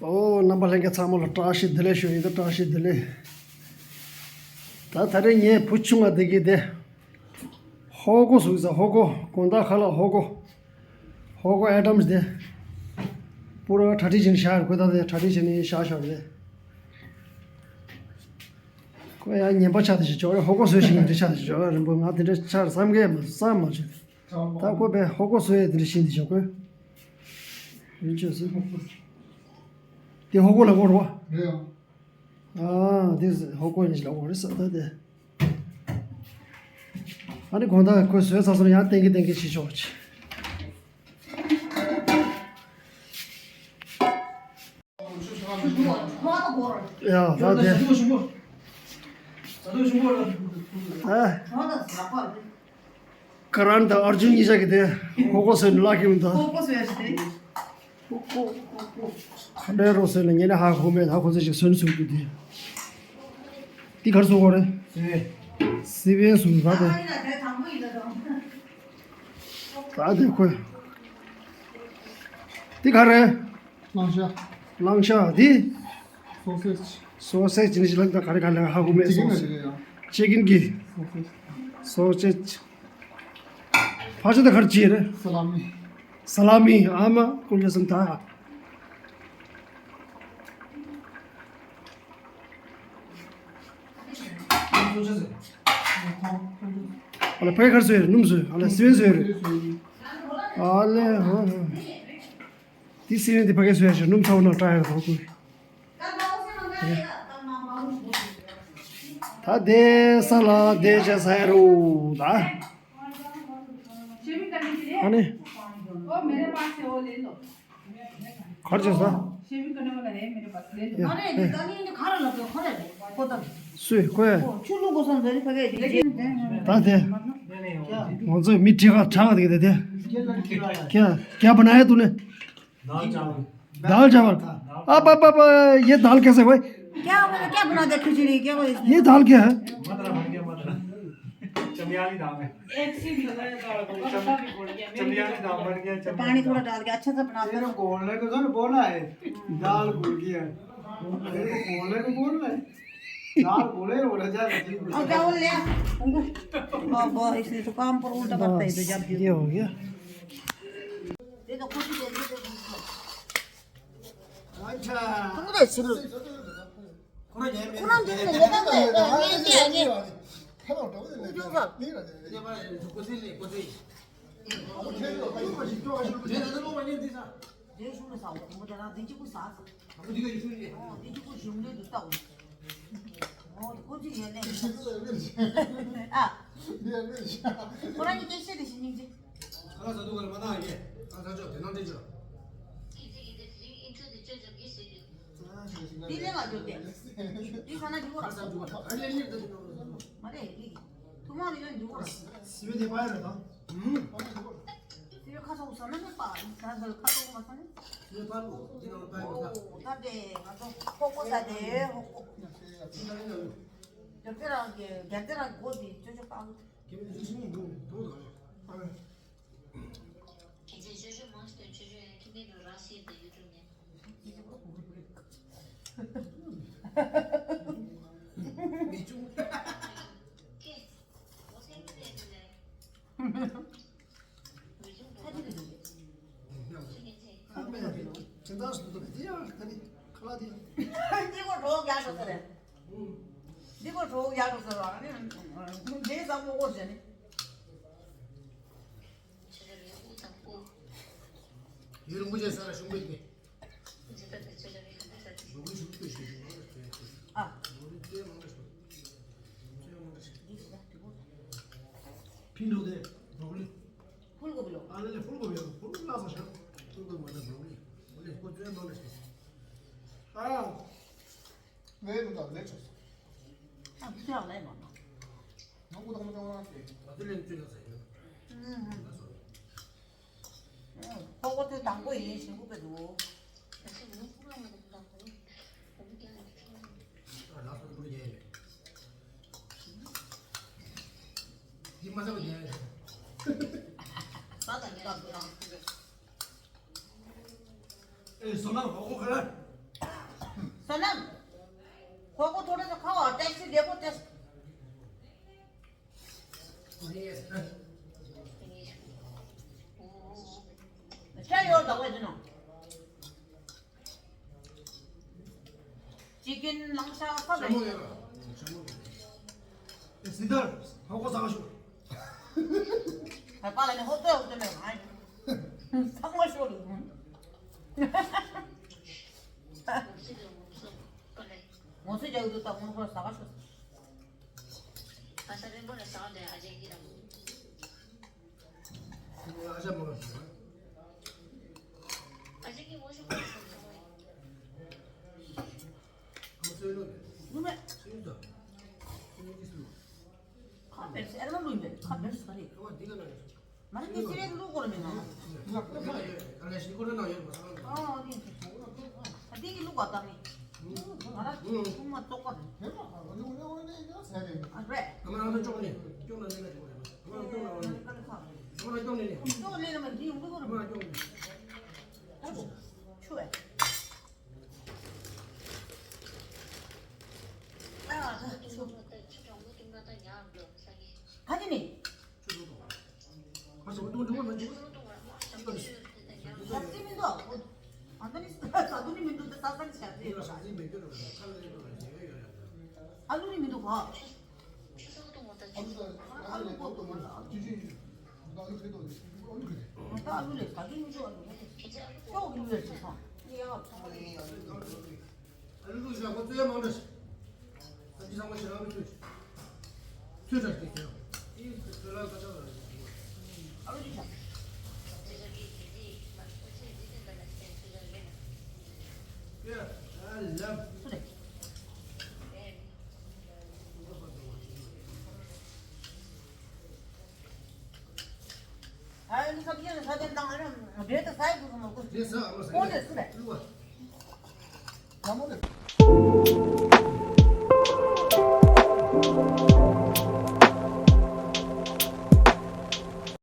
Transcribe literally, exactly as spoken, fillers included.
ཨོ། རྣམ་པ་ལྷན་རྒྱས་ཚང་མ་ལ་བཀྲ་ཤིས་བདེ་ལེགས་ཞུ་ཡིན། ད་བཀྲ་ཤིས་བདེ་ལེགས། ད་ད་རེས་ངའི་བུ་ཆུང་བ་དེ་གིས་དེ་ཧོ་གོ་བཟོས་ཟ། ཧོ་གོ། དགོང་དག་ཁ་ལག་ཧོ་གོ། ཧོ་གོ་ཨེ་ཊམ་སི་དེ་པུ་ར་གྲ་སྒྲིག་བྱས་ནས་བཞག་ཡོད། ཁོས་ད་དེ་གྲ་སྒྲིག་བྱས་ནས་བཞག་བཞག་རེད། ཁོ་ཡང་ངན་པ་ཆགས་བསྡད་ཤག་ཅོག་རེ་ཧོ་གོ་བཟོས་ཤིག་ཡིན་འདྲ་ཆགས་བསྡད་ཤག་ཅོག་རེ་རིང་པོ་ང་དེ་འདྲ་ཆགས་བསམ་གི་མ་བསམ་མ་བྱུང་། ད་ཁོ་པས་ཧོ་གོ་བཟོས་ཡས་དེ་འདྲ་ཤེས་བསྡད་ཤག་ཁོས། ཡིན་ཆོས་སྲིད། དེ་ཧོ་གོ་ལབ་དགོས་རེད་བ། རེད་ཡ། ཨ་དེ་ཧོ་གོ་ཡིན་ལབ་དགོས་རེད་ས་ད་དེ། ཨ་ནི་དགོང་དག་ཁོས་བཟོས་ཚར་སོང་ན་ཡང་ཏན་གི་ཏན་གི་བྱེད་ཆོག་ཅིག་ཡ་ད་དེ། ཨ། ཀ་རན་དང་ཨར་ཇུན་གཉིས་ཆ་གི་དེ་ཧོ་གོ་བཟོས་ནས་བརླག་གི་མི་འདུག་ཧོ་གོ་བཟོས་ཡ་ཞིག་དེ། ཁ་ལས་རོ་བཟོས་ནས་ངས་ནས་ཧ་གོ་མེད། ད་ཁོ་ཚོས་ཞིག་བཟོས་ནས་བཟོ་རྒྱུ་དེ། འདི་གར་བཟོ་དགོས་རེད། སི་པན་བཟོ་ར་དེ། ད་དེ་ཁོས། འདི་ག་རེད། གླང་ཤ། གླང་ཤ་འདི། སོ་སེ་ཇི། སོ་སེ་ཇི་ནི་ལབ་ད་ག་རེ་ག་རེ་ཧ་གོ་མེད། ཅི་ཀིན་སོ་སེ་ཇི་རེད་ཡ། ཅི་ཀིན་གི། སོ་སེ་ཇི། སོ་སེ་ཇི། ཕར་ཕྱོགས་དེ་ག་རེ་བྱས་རེད། ས་ལ་མི། ས་ལ་མི། ཨ་མ་ཀུན་ལེ་སུམ་ད། ཨ་ལེ་ཕ་གི་ག་རེ་བཟོས་རེད། སྣུམ་བཟོས། ཨ་ལེ་སི་པན་བཟོས་རེད། ཨ་ལེ་ཧོ་ཧོ། དེ་སི་པན་དེ་ཕ་གིར་བཟོས་ཤག་སྣུམ་ཚ་པོ་ནང་བཀྲ་ཡག་ཐོག་ཁུལ། ད་དེ་ས་ལ་དེ་བྱས་ས་ཡ་རུ་ད། ཨ་ནི། གར་བྱས་ས། ཡ། ཨེ། སུས་ཁོས། ད་དེ། ང་ཚོས་མི་ཁྲི་ཁ་གྲགས་དེ་དེ། ཀྱ། ཀྱ་བ་ན་ཡ་དུ་ནི། दाल चावल। दाल चावल। अब, अब, अब, ये दाल कैसे भाई? क्या बोले, क्या बना दे खिचड़ी, क्या बोले इसमें? ये दाल क्या है? मदरा बन गया, मदरा। चमियाली दाल है। एक सीटी लगाया दाल को, चम-, मदरा भी घुल गया, मेरी चमियाली दाल बन गया, तो चमियाली पानी थोड़ा दाल। डाल के अच्छा से बना दो। तेरे घोलने को तो बोला है, दाल घुल गया। तेरे को घोलने को बोल रहा है। दाल घोले हो रहा है, जा रहा है। और क्या बोल लिया? उनको, वाह, वाह, इसने तो काम पर उल्टा करता है, तो जब ये हो गया। अच्छा। 그래, 지금. 그런 게 그런 게 있는 게 아니지, 아니. 우주가. 내가 내 주문에서 아무거나 다 뒤집고 주문해도 싸고. 어, 그지 얘네. 아, 그런 게 계시지, 이제. ང་ཚོ་འདུག་ག་ལ་མ་ནག་ཡེ། ང་ཚོ་ཅོག་དེ་ནང་དེ་ཅོག་དེ་ལས་མ་འཇོག་གི། དེ་ཁ་ན་འཇུག་གོ་ར། མ་རེད་ལི། ཐུག་མ་རེད་ལ་འཇུག་གོ་ར། སི་བེ་དེ་པ་ཡ་རེད་ད། སི་བེ་ཁ་སོག་ས་ན་མེད་པ། ད་ད་ཁ་སོག་མ་ས་ནི། སི་བེ་པ་ལུ་དེ་ནང་པ་ཡ་རེད་ད། ད་དེ་ང་ཚོ་ཧོ་ཀོ་ས་དེ་ཧོ་ཀོ། རྒྱ་སྐད་རང་གི་རྒྱ་སྐད་རང་གོ་དེ་ཅོ་ཅོ་པ། ཁྱེད་མི་ཚོ་ཤི་ཉིན་འགྲོ་འགྲོ་དང་། ཁྱེད་ཚོས་ཅོ་ཅོ་མང་ཞིག་དང་ཅོ་ཅོ་ཡང་ཁྱེད་མེད་དུ་རག་སྲིད་དུ་ཡོད་འགྲོ་ནས། མི་ཆུང་། ཁྱེད་འོ་སེམས་ལས་འདི་ལས། མི་ཆུང་དང་། ཁྱེད་ཚོས། ཁྱེད་ཚོས་འདི་ཡང་ཁ་ནི་ཁ་ལག་དེ་ཡང་། འདི་གོ་གྲོགས་རྒྱག་འགྲོ་ས་རེད། འདི་གོ་གྲོགས་རྒྱག་འགྲོ་ས་རེད། འདི་ཟ་མོ་གོ་ཟེར་ནི། ཡུན་རིང་པོ་བྱས་ས་ལ་ཞུམ་པའི་དེ། ཨ། ཕིན་འགྲོ་དེ་བོ་ལི། ཕུལ་གོ་བི་ལོ། ཨ་ལེ་ལེ་ཕུལ་གོ་བི་ཡོད། ཕུལ་གོ་ལ་སོ་ཤ། ཕུལ་གོ་མ་ད་བོ་ལི། བོ་ལི་ཁོ་ཙོའི་མ་ལ་ཤ། ཨ། ངའི་ལུང་དང་ལས་ཆོག་སོང་། ཨ་ཁྱོད་ལས་མ་ན། ནང་ཁུ་དང་མ་ཏང་རང་དེ། ང་ཚོ་ལས་བཅོས་ལ་ཟེར་ཡོད། ཨུམ། ལ་སོ། ཨུམ། ཁོ་ཁོ་ཚོའི་དང་པོ་ཡིན་ཞིང་ཁུ་པེ་འདུག་ཨ་ལ་སོ་པུ་རེ་ཡེ་རེད། འདི་མ་ཟ་བ་ཡེ་རེད། ས་དང་ཡེ་ར་འདུག་རང་། ཨེ་སོ་ན་ཧོ་ཧོ་ཁ་ལ། ནམ། ཁོ་ཁོ་ཐོ་རེ་ཁ་བ་ཏེ་སི་ལེ་ཁོ་ཏེ་སི། ཤ་ཡོད་ད་གོ་ཅི་ནོ། ཅི་ཀིན་ལང་ཤ་ཁ་བས། ཤ་མོ་ཡོད་ར། ཤ་མོ་ཡོད། ཨེ་སི་ཏར་ཧོ་ཁོ་ས་ཁ་ཤོ། ཧ་པ་ལ་ནི་ཧོ་ཏོ་ཧོ་ཏོ་ནི་ཧ། ས་ཁ་ཤོ་ལུ། ངོ་སུ་རྒྱག་འདུག་ད་ངོ་ཁོ་ས་ཁ་ཤོ། ཨ་ས་བེམ་པོ་ལ་ས་འདི་ཨ་ཅེ་གི་ར། ཨ་ཅག་མ་ག་ཤི་ཨ་ཅག་གི་ངོ་ཤེས་པ་ཡིན་ཟེར་ནོ། ནུ་མེ། ཁ་བེར་སེ་ཨེར་མ་ལུས་མེ་ཁ་བེར་སེ་ཁ་རེ། མ་རེད་དེ་སེ་རེད་ལུག་གོར་མེ་ན། ཨ་དེ་གི་ལུག་ག་ད་ནི། ང་ར་ཐུང་མ་ཙོག་པ་རེད། ཨ་རེད། ང་ར་ཅོག་ནི་ཅོག་ན་ནི་ན་ཅོག་རེད། ང་ར་ཅོག་ན་ཅོག་ནི་ནི་ང་ར་ཅོག་ནི་ནི། ཅོག་ལེ་ན་མ་འདི་ཡོང་གི་གོ་རེད། ང་ར་ཅོག་ནི། ཆུ་བས། ཨ་ད་ཆུ། ག་ཅི་ནི། ཞག་རྩི་མི་འདུག་ཨ་ད་ནི་ས་དུ་ནི་མི་འདུག་ད་ས་ས་ནི་ཞག་རྩི་ཡོད་ས། ཨ་ལུ་ནི་མི་འདུག་ག་ཨ་ལུ་པོ་ཏོ་མ་ལ། ད་ཨ་ལུ་ལས་ད་དུ་མི་འདུག་ཨ་ལུ་ལས་ཤོག་གི་ལུས་ལས་ཆུ་ཚང་ནི་ཡག་ཨ་ལུ་ལུག་ཞག་པོ་རྩོད་མང་འདྲ་ཞིག་ད་ཅི་ཚང་མ་ཞེ་དྲག་མི་ཚོད་ཅིག་ཚོད་དྲག་ཅིག་ཚོད། ཨི་ཚོད་ལ་ཁ་ཚ་ལ་ཨ་ལུ་ཅི་ཞག་ཡ་ཨ་ལ། སུ་རེད། ཨ་ནི་ཁ་བྱང་ས་དེ་དང་ཨ་རམ་བེ་ད་ས་ཡི་གུ་སུ་མ་གུ། དེ་ས་ཨ་མ་ས་ཨོ་དེ་སུ་རེད། ལུ་བ། ལ་མོ་རེད།